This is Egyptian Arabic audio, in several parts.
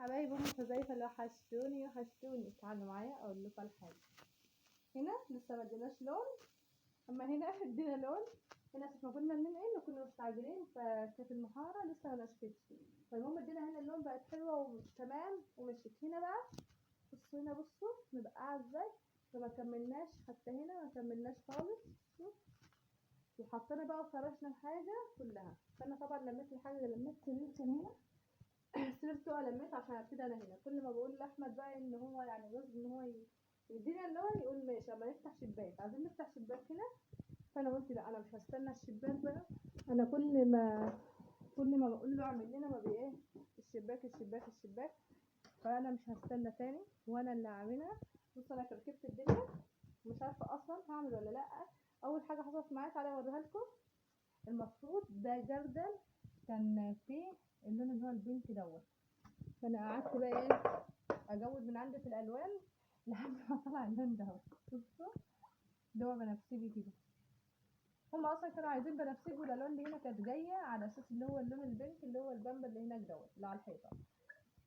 حبايب ام حذيفة اللي وحشتوني وحشتوني، تعالوا معايا اقول لكم على حاجة. هنا لسه ما اديناش لون، اما هنا ادينا لون. هنا عشان ما كنا بننقل وكنا مستعجلين، فكانت المحاره لسه ما نشفتش، فالمهم ادينا هنا اللون، بقت حلوة وتمام ومشيت. هنا بقى بصوا، هنا بصوا مبقعه ازاي، فما كملناش حتى هنا، ما كملناش خالص. وحطينا بقى وفرشنا الحاجة كلها. فانا طبعا لميت الحاجة، لميت سرير كان هنا السرير بتوعه لميت عشان ابتدي انا هنا. كل ما بقول لاحمد بقى ان هو يعني جوز ان هو يدينا اللون، يقول ماشي اما نفتح شباك، عايزين نفتح شباك هنا. فانا قلت لا، انا مش هستنى الشباك بقى، انا كل ما بقول له اعمل لنا ما بي ايه الشباك الشباك الشباك، فانا مش هستنى تاني وانا اللي هعملها. بصوا انا كركبت الدنيا، مش عارفه اصلا هعمل ولا لا. اول حاجة حصلت معايا تعالى اوريها لكم. المفروض ده جردل كان فيه اللون اللي هو ال pink دوت، فانا قعدت بقى ايه اجود من عندي في الالوان لحد ما طلع اللون دوت. بصوا اللي هو بنفسجي كده، هما اصلا كانوا عايزين بنفسجي، والالوان اللي هنا كانت جاية على اساس اللي هو اللون ال pink اللي هو البامبا اللي هناك دوت اللي على الحيطة.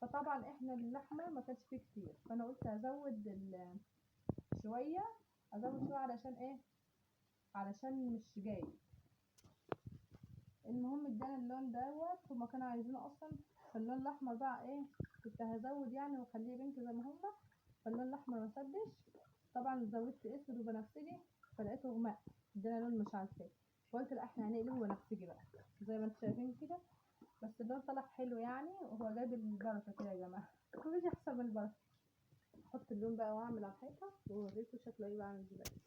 فطبعا احنا الاحمر ما كانش فيه كتير، فانا قلت ازود شوية، ازود شوية علشان ايه، علشان مش جاي. المهم ادانا اللون دوت، هما كانوا عايزينه اصلا. فاللون الاحمر بقى ايه، كنت هزود يعني واخليه pink زي ما هما، فاللون الاحمر ما سدش. طبعا زودت اسود وبنفسجي، فلقيته غماء، ادانا لون مش عارفه ايه، فقلت لا احنا هنقلبه بنفسجي بقى زي ما انتم شايفين كده. بس اللون طلع حلو يعني، وهو جايب البركة كده يا جماعة، مفيش احسن من البركة. احط اللون بقى واعمل على الحيطة واوريكم شكله ايه بقى عامل دلوقتي.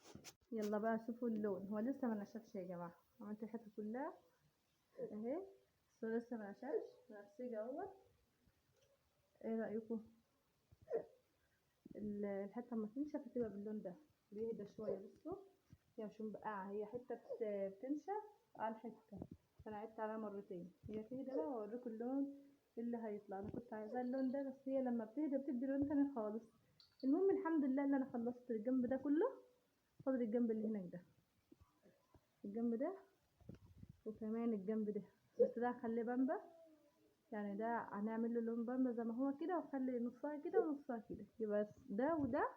يلا بقى شوفوا اللون، هو لسه ما نشفش يا جماعة، عملت الحتة كلها اهي، بس هو لسه ما نشفش، بنفسجي اهوت. ايه رايكم؟ الحتة اما تنشف هتبقى باللون ده، بيهدى شوية. بصوا هي مش مبقعه، هي حتة بتنشف على الحتة، فانا عدت عليها مرتين. هي تهدى بقى واوريكم اللون اللي هيطلع. انا كنت عايزاه اللون ده، بس هي لما بتهدى بتدي لون تاني خالص. المهم الحمد لله ان انا خلصت الجنب ده كله، فاضل الجنب اللي هناك ده، الجنب ده وكمان الجنب ده، بس ده هخليه بامبا يعني، ده هنعمل له لون بامبا زي ما هو كده، واخلي نصها كده ونصها كده، يبقى ده وده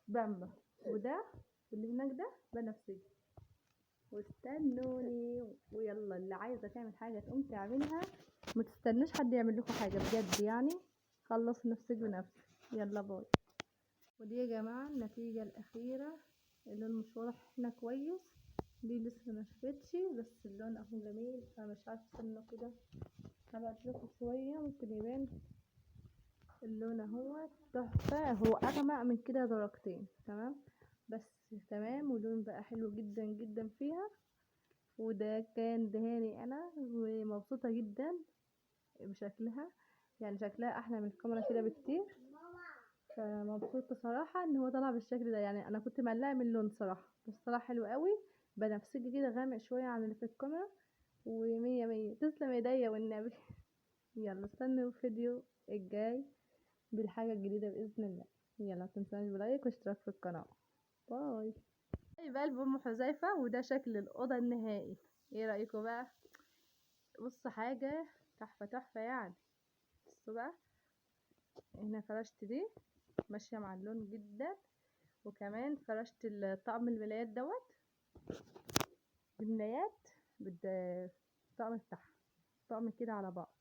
بامبا، وده واللي هناك ده بنفسجي. واستنوني، ويلا اللي عايزه تعمل حاجة تقوم تعملها، ما تستنوش حد يعمل لكم حاجة بجد يعني، خلص نفسك بنفسك. يلا باي. ودي يا جماعة النتيجة الاخيرة، اللون مش واضح هنا كويس، دي لسه ما نشفتش، بس اللون اهو جميل. انا مش عارفه استنى كده هبعت لكم شوية ممكن يبان اللون اهو تحفة. هو اغمق من كده درجتين تمام، بس تمام، ولون بقى حلو جدا جدا فيها. وده كان دهاني انا، ومبسوطة جدا بشكلها، يعني شكلها احلى من الكاميرا كده بكتير. فمبسوطه صراحة ان هو طلع بالشكل ده، يعني انا كنت مقلقة من اللون صراحة، بس طلع حلو قوي، بنفسجي كده غامق شوية عن اللي في الكاميرا، ومية مية. تسلم ايديا والنبي. يلا استنوا الفيديو الجاي بالحاجة الجديدة باذن الله. يلا متنسوناش ب like واشتراك في القناة. bye. بقى ام حذيفة، وده شكل الاوضة النهائي. ايه رايكم بقى؟ بصوا حاجة تحفة تحفة يعني. بصوا بقى هنا فرشت دي ماشية مع اللون جدا، وكمان فرشت الطقم الملايات دوت، الملايات بالطقم بتاعها، طقم كده على بعض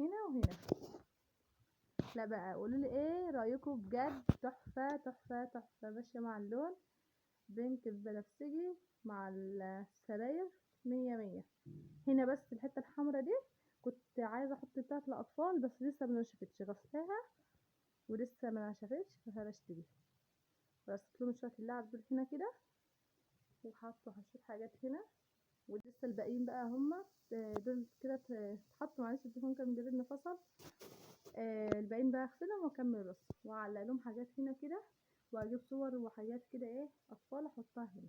هنا وهنا. لا بقى قولوا لي ايه رايكم بجد، تحفة تحفة تحفة، ماشية مع اللون pink بنفسجي مع السراير مية مية. هنا بس الحتة الحمرا دي كنت عايزه احط بتاعه الاطفال، بس لسه ما نشفتش، غسلاها ولسه ما نشفتش ففرشت دي. رصيت لهم شوية اللعب دول هنا كده، وحطوا حشيت حاجات هنا، ولسه الباقيين بقى هما دول كده اتحطوا. معلش التليفون كان جايبني فصل. الباقيين بقى اغسلهم واكمل رص، واعلق لهم حاجات هنا كده، واجيب صور وحاجات كده ايه اطفال احطها هنا.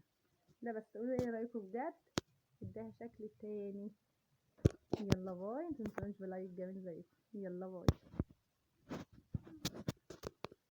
لا بس قولوا ايه رايكم بجد، اداها شكل تاني. يلا bye، متنسوناش ب like جميل زيكم. يلا bye.